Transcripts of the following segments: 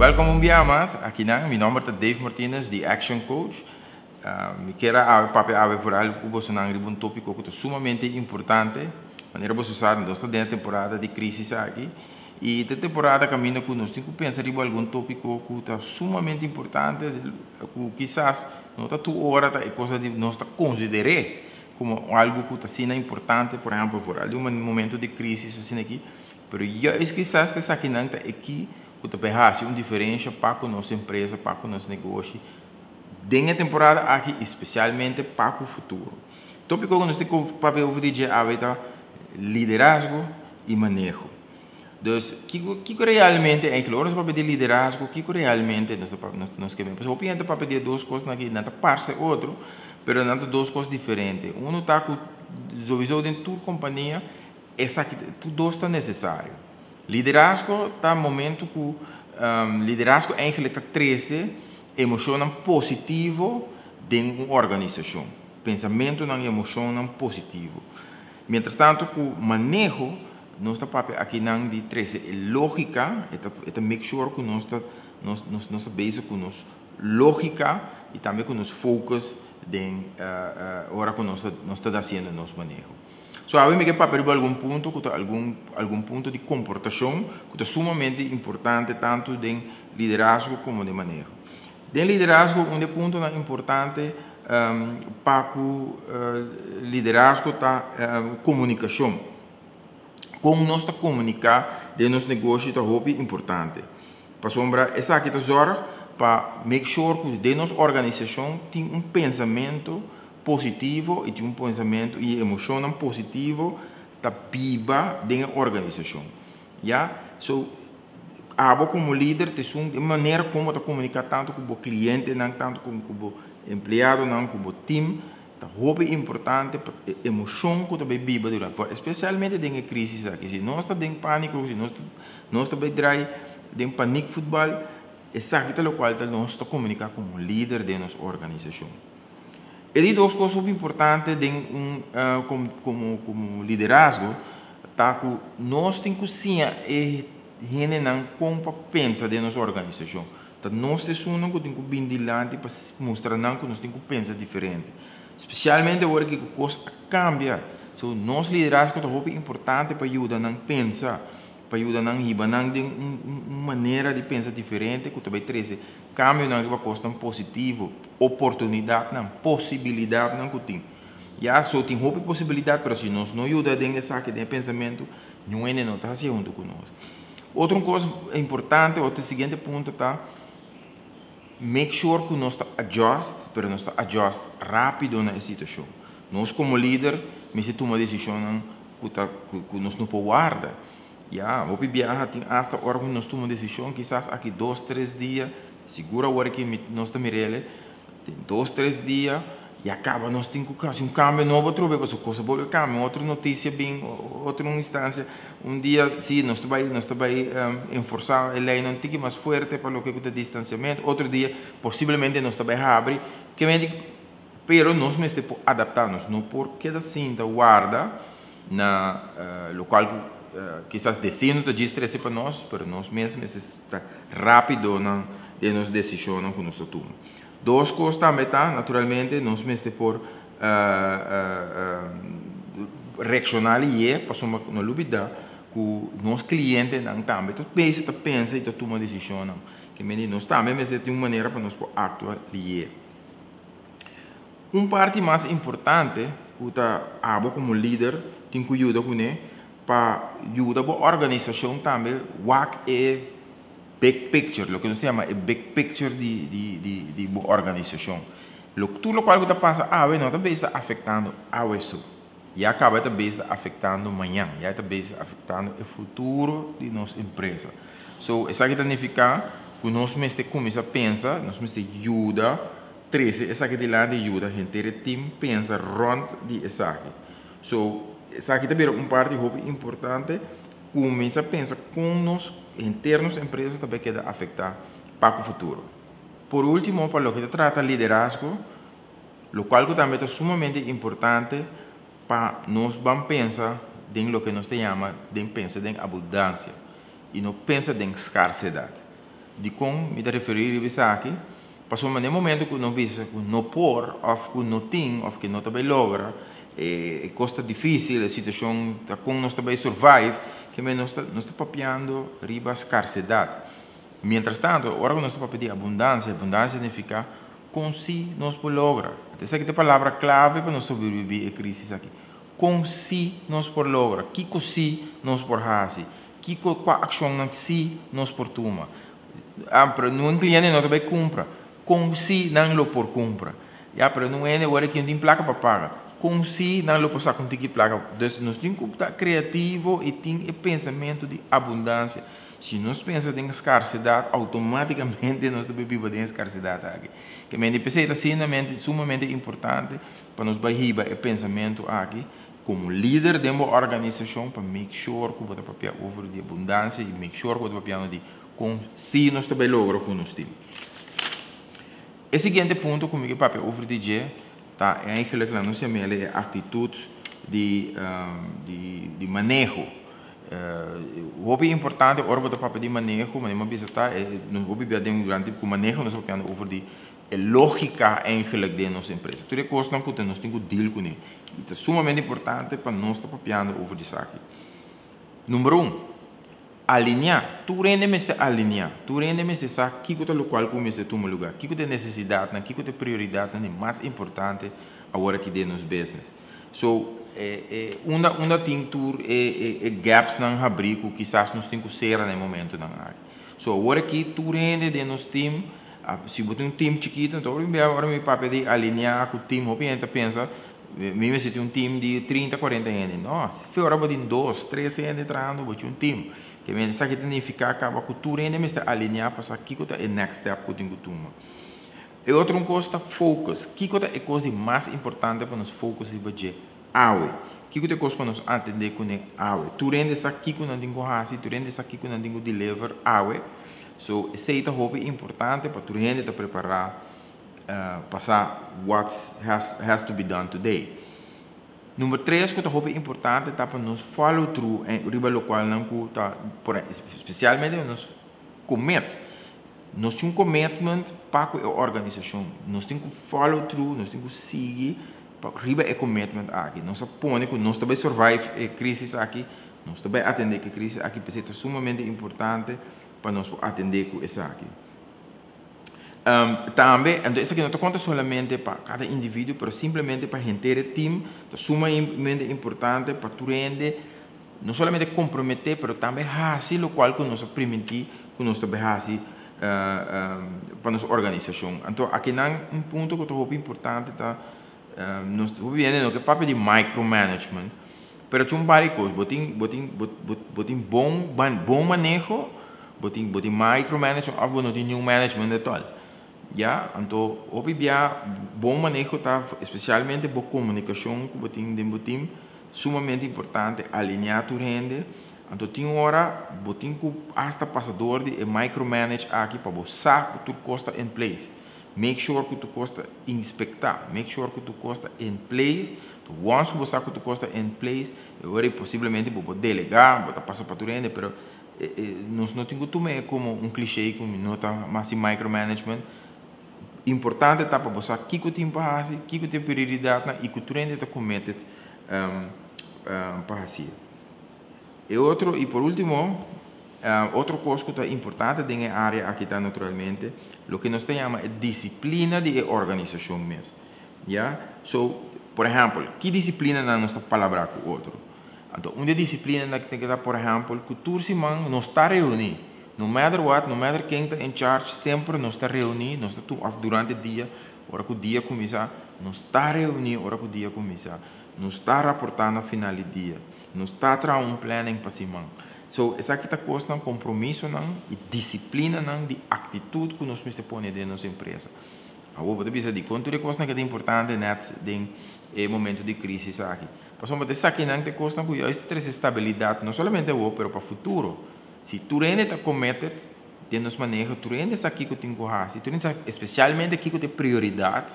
Welkom un dia mas akinan. Mi nòmber ta Dave Martinez, di Action Coach. Mi ke a papia awe vooral ku bosonan riba un tópiko ku ta sumamente importante. Manera boso sa, nos ta den temporada di krísis aki. I e temporada kaminda ku nos tin ku pensa riba algun tópiko ku ta sumamente importante, ku kisas no ta tur ora ta e kos di nos ta konsiderá komo algu ku ta asina importante, por ehèmpel, vooral un momento di krísis asina aki. Pero juist kisas esakinan ta aki ku ta hasi un diferensia pa nos empresa, pa nos negoshi, den e temporada aki, spesialmente pa e futuro. Tópiko ku nos tin papia over di awe ta liderazgo i maneho. Dus, kiko realmente, eigenlijk, ora nos papia di liderazgo, kiko realmente nos ke? Pasobra hopi hende papia di dos kos aki, nan ta parse otro, pero nan ta dos kos diferente. Uno ta ku sowieso den tur kompania, esaki, tur dos ta nesesario. Liderazgo ta momento ku liderazgo eigenlijk ta trese emoshon positivo den un organisashon. Pensamentu i emoshon positivo. Mientras tantu, ku maneho, nos ta papia akinan di trese lógika, e ta make sure ku nos ta bezig ku nos lógika i tambe ku nos focus den ora ku nos ta hasiendo nos maneho. So, awe mi ke papia algun punto, algun punto di komportashon ku ta sumamente importante tantu den liderazgo komo den maneho. Den liderazgo, un punto importante pa liderazgo ta komunikashon. Kon nos ta komuniká den nos negoshi ta hopi importante. Pasobra, esaki ta zorg pa make sure ku den nos organisashon tin un pensamentu positivo i tin un pensamentu i emoshon positivo ta biba den e organisashon. Ja? So, abo komo lider, tin un manera kon ta komuniká tantu ku e klientenan, tantu ku e empleadonan, ku e team, ta hopi importante emoshon ku ta biba durante, spesialmente den krísis aki. Si nos ta den pániko, si nos ta drai den paniek voetbal, esaki ta loke nos ta komuniká komo lider di nos organisashon. I di dos kos importante den un komo liderazgo, ta ku nos tin ku siña e hendenan kon pa pensa den nos organisashon. Ta nos esunnan ku tin ku bin dilanti pa mustra nan ku nos tin ku pensa diferente. Spesialmente awor ku kos kambia. So, nos liderazgo ta hopi importante pa yuda nan pensa, pa yuda nan hiba nan den un manera di pensa diferente, ku tambe trese kambionan riba kos positivo, oportunidatnan, posibilidatnan ku tin. Ja, so tin hopi posibilidat, pero si nos no yuda den esaki den pensamentu, no no ta hasi huntu ku nos. Otro kos importante, otro siguiente punto ta make sure ku nos ta adjust, pero nos ta adjust rápido na situashon. Nos komo lider, mester tuma desishon ku nos no por warda. Ja, hopi biaha tin hasta ora ku nos tuma desishon, kisas aki 2, 3 dia, sigur awor ku nos ta mir'é, tin 2, 3 dia, i kaba nos tin ku hasi un kambio nobo trobe, pasobra kos a bolbe kambia, otro notisia bin, otro instansia, un dia, si, nos ta bai enforsá e lei un tiki mas fuerte pa loke ta distansiamentu, otro dia, posiblemente nos ta bai habri, ke pero nos mester adaptá, nos no por keda sinta warda na loke kisas destino ta trese pa nos, pero nos mes ta rápido na den nos desishon ku nos ta tuma. Dos kos tambe ta, naturalmente, nos mester por reakshoná i pasobra no lubidá ku nos klientenan tambe ta pensa, ta pensa i ta tuma desishon. Ke men nos tambe mester tin un manera pa nos por aktua lihé. Un parti mas importante ku ta abo komo lider tin ku yuda kuné pa yuda e organisashon tambe wak e big picture, loke nos ta yama e big picture di organisashon. Tur loke ta pasa awe no ta ta afektando awe so. Ya kaba ta ta afektando mañan, ya ta afektando e futuro di nos empresa. So, esaki ta nifiká ku nos mester kuminsá pensa, nos mester yuda trese esaki dilanti, yuda henter team pensa rònt di esaki. So, esaki tambe un parti hopi importante, kuminsá pensa kon nos henter empresa tambe ta keda afektá pa e futuro. Por último, pa loke ta trata liderazgo, loke tambe ta sumamente importante pa nos ban pensa den loke nos ta yama den pensa den abundansia i no pensa den skarsedat. Dikon mi ta referí riba esaki? Pasobra na momento ku nos bisa ku no por, òf ku no tin, òf ku no ta bai logra, e kos ta difísil, e situashon ta kon nos ta bai survive, ke men nos ta papiando riba skarsedat. Mientras tanto, ora ku nos ta papia di abundansia, abundansia ta nifiká kon si nos por logra. Esaki ta e palabra klave pa nos sobrebibí e krísis aki. Kon si nos por logra, kiko si nos por hasi, kiko, kua akshon si nos por tuma. Ah, pero un kliente no ta bai kumpra. Kon si nan lo por kumpra. Ja, pero no ta awor ku tin plaka pa paga. Kon si nan lo por saka un tiki plaka. Anto, nos tin ku ta kreativo i tin e pensamentu di abundansia. Si nos pensa den skarsedat, outomátikamente nos ta biba den skarsedat aki. Ke men ta sumamente importante pa nos bai e pensamentu aki komo lider di un organisashon pa make sure ku bo ta papia over di abundansia i make sure ku bo ta papia di kon si nos ta bai logra ku nos tin. E siguiente punto ku mi ke papia over di dje ta eigenlijk laga nos yama e aktitut di maneho. Hopi importante ora bo ta papia di maneho, mas mi bisa ta, nos hopi bia durante ku maneho nos papiando over di e lógika eigenlijk di nos empresa. Tur kos ku nos tin ku deal kuné. Ta sumamente importante pa nos ta papiando over di esaki. Number 1, alineá. Tur hende mester alineá. Tur hende mester sa kiko ta lokual ku mester tuma lugá. Kiko ta nesesidat, kiko ta prioridat, e mas importante awor aki den nos business. So, unda tin tur e gaps nan habrí ku kisas nos tin ku sera na momentunan aki. So, awor aki tur hende den nos team, si bo tin un team chikitu, anto awor mi papia di alineá ku team, hopi hende pensa, mi mester un team di 30, 40 hende. No, si ora bo tin 2, 3 hende trahando, bo tin un team. Ke men esaki ta nifiká kaba ku tur hende mester alineá pa sa kiko ta e next step ku tin ku tuma. E otro un kos ta focus. Kiko ta e kos di mas importante pa nos focus riba dje awe? Kiko ta e kos pa nos atendé kuné awe? Tur hende sa kiko nan tin ku hasi, tur hende sa kiko nan tin ku deliver awe. So, esei ta hopi importante pa tur hende ta prepará pa sa what has to be done today. Number 3, ku ta hopi importante, ta pa nos follow through riba lokual nan ku ta, espesialmente nos commit. Nos tin un commitment pa e organisashon. Nos tin ku follow through, nos tin ku sigui riba e commitment aki. Nos a pone ku nos ta bai survive e krísis aki, nos ta bai atendé e krísis aki, pasobra ta sumamente importante pa nos atendé ku esaki. Tambe, anto esaki no ta konta solamente pa kada individuo, pero simplemente pa henter e team, ta sumamente importante pa tur hende no solamente komprometé, pero tambe hasi lokual ku nos a primintí ku nos ta bai hasi pa nos organisashon. Anto, aki nan un punto ku ta hopi importante ta nos ta no ke papia di micromanagement, pero tin un varios kos, bo tin bon maneho, bo tin micromanagement òf bo no tin ningun management at all. Ja, anto, hopi bia bon maneho ta espesialmente bo komunikashon ku bo tin den bo team, sumamente importante alineá tur hende. Anto tin ora bo tin ku hasta pasa dor di e micromanage aki pa bo sa ku tur kos ta in place. Make sure ku tur kos ta inspektá, make sure ku tur kos ta in place. Once bo sa ku tur kos ta in place, awor posiblemente bo por delegá, bo ta pasa pa tur hende, pero nos no tin ku tuma komo un cliché ku no ta mas micromanagement. Importante ta pa bo sa kiko tin pa hasi, kiko tin prioridat na i ku tur hende ta committed pa hasi. E otro, i por último, otro kos ku ta importante den e área aki ta naturalmente loke nos ta yama disiplina di organisashon mes. Ja? So, por ehèmpel, ki disiplina nos ta palabrá ku otro? Anto, un disiplina ku tin ku ta, por ehèmpel, ku tur siman nos ta reuní. No matter what, no matter ken ta in charge, semper nos ta reuní, nos ta durante dia, ora ku dia kuminsá, nos ta reuní, ora ku dia kuminsá. Nos ta raportá na final di dia. Nos ta traha un planning pa siman. So, esaki ta kos nan kompromisonan i disiplinanan di aktitut ku nos mester pone den nos empresa. Awor, bo ta bisa di kon tur e kosnan ku ta importante net den e momento di krísis aki. Pasobra esakinan ta kosnan ku juist trese stabilidat, no solamente awor, pero pa futuro. Si tur hende ta committed den nos maneho, tur hende sa kiko tin ku hasi, tur hende sa espesialmente kiko ta prioridat.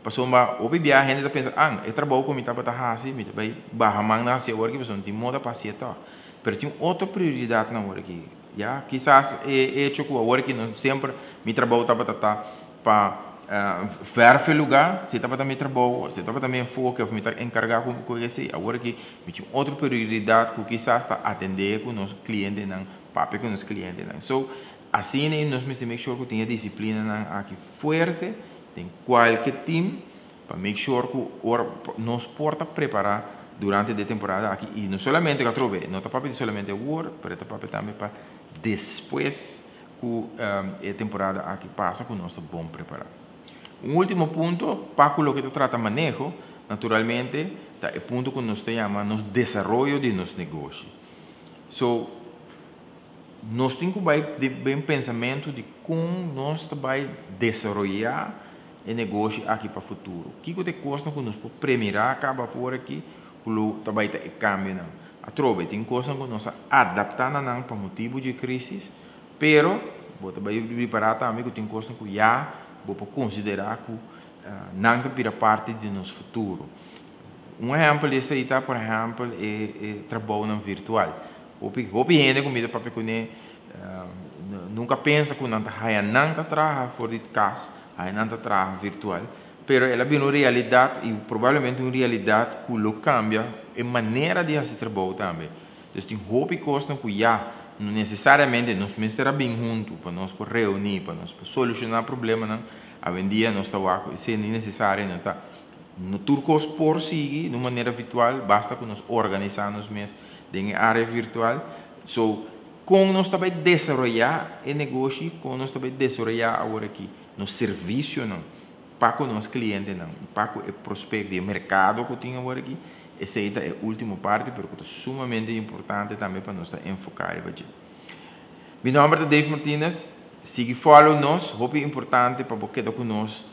Pasobra hopi bia hende ta pensa, ah, e trabou ku mi tabata hasi, mi ta bai baha man na hasi awor aki, pasobra no tin moda pa hasi tòg. Pero tin otro prioridatnan awor aki. Ya, kisas e hecho ku awor ku no semper mi trabou tabata ta pa verf e lugá, esei tabata mi trabou, esei tabata mi enfoke òf mi ta enkargá ku esei. Awor aki mi tin otro prioridat ku kisas ta atendé ku nos klientenan, papia ku nos klientenan. So, asina nos mester make sure ku tin e disiplinanan aki fuerte den kualke team pa make sure ku ora nos por ta prepará durante e temporada aki i no solamente atrobe, no ta papia di solamente awor, pero ta papia tambe pa despues ku e temporada aki pasa, ku nos ta bon prepará. Un último punto, pa loke ta trata maneho, naturalmente, ta e punto ku nos ta yama nos desaroyo di nos negoshi. So, nos tin ku bai den pensamentu di kon nos bai desaroyá e negoshi aki pa futuro. Kiko ta e kos ku nos por premirá kaba for aki, ku tambe ta kambia. Atrobe, tin kos ku nos adaptá nan pa motibu di krísis, pero bo bai prepará tambe ku tin kos ku ya bo por konsiderá ku nan ta bira parti di nos futuro. Un ehèmpel esei ta, por ehèmpel, e trabou virtual. Hopi hopi hende ku mi ta papia kuné nunka a pensa ku nan ta haya nan ta traha for di kas, haya nan ta traha virtual, pero el a bira un realidat i probablemente un realidat ku lo kambia e manera di hasi trabou tambe. Anto, tin hopi kos ku ya no nesesariamente nos mester bin huntu pa nos por reuní, pa nos por solushoná problemanan. Awendia nos ta esei no nesesario, no ta no tur kos por sigui di manera virtual, basta ku nos organisá nos mes den área virtual. So, kon nos tambe desaroyá e negoshi, kon nos tambe desaroyá awor aki nos servisionan pa ku nos klientenan, pa ku e prospekto di merkado ku tin awor aki, esei ta e último parti, pero ku ta sumamente importante tambe pa nos enfoká riba dje. Mi nòmber ta Dave Martinez. Sigui follow nos, hopi importante pa bo keda ku nos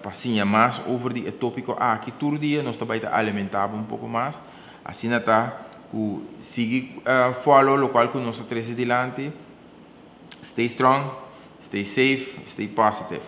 pa siña mas over di e tópiko aki. Tur dia nos tambe ta alimentá un poko mas. Asina ta ku sigui follow loke ku nos ta trese dilanti. Stay strong, stay safe, stay positive.